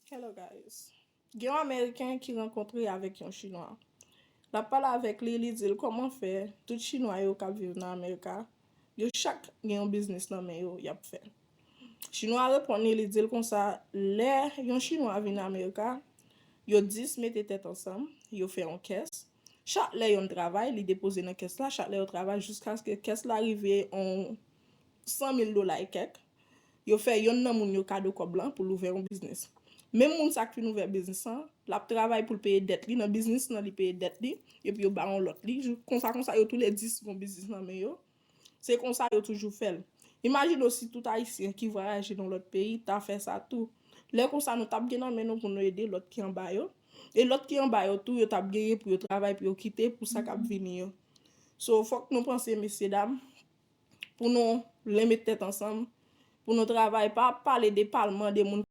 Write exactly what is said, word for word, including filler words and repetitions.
Hello guys. Gen yon Ameriken ki rankontre avèk yon Chinwa. L ap pale avèk li, li di l kòman fè tout Chinwa yo k ap viv nan Amerika, yo chak gen yon biznis nan men yo y ap fè. Chinwa a reponn li, li di l konsa, lè yon Chinwa vin Amerika, yo dis mete tèt ansanm, yo fè yon kès. Chak lè yonn travay, li depoze nan kès la, chak lè yo travay, jiskaske kès la rive on san mil dola e kèk. Yo fè yonn nan moun yo kado kòb lan pou l ouvè yon biznis. Menm moun sa k fin ouvè biznis lan, l ap travay pou l peye dèt li, nan biznis lan li peye dèt li, epi yo ba yon lòt li. Konsa, konsa, yo toulède gen yon biznis nan men yo. Se konsa yo toujou fè l. Imajine w si tout Ayisyen ki vwayaje nan lòt peyi ta fè sa tou. Lè konsa, nou t ap gen nan men nou pou nou ede lòt ki anba yo. E lòt ki anba yo tou, yo t ap genyen pou yo travay, pou yo kite pou sa k ap vini yo. So, fòk nou panse, mesye dam, pou nou renmen tèt ansanm, pou nou travay, pa ap pale de palman, de moun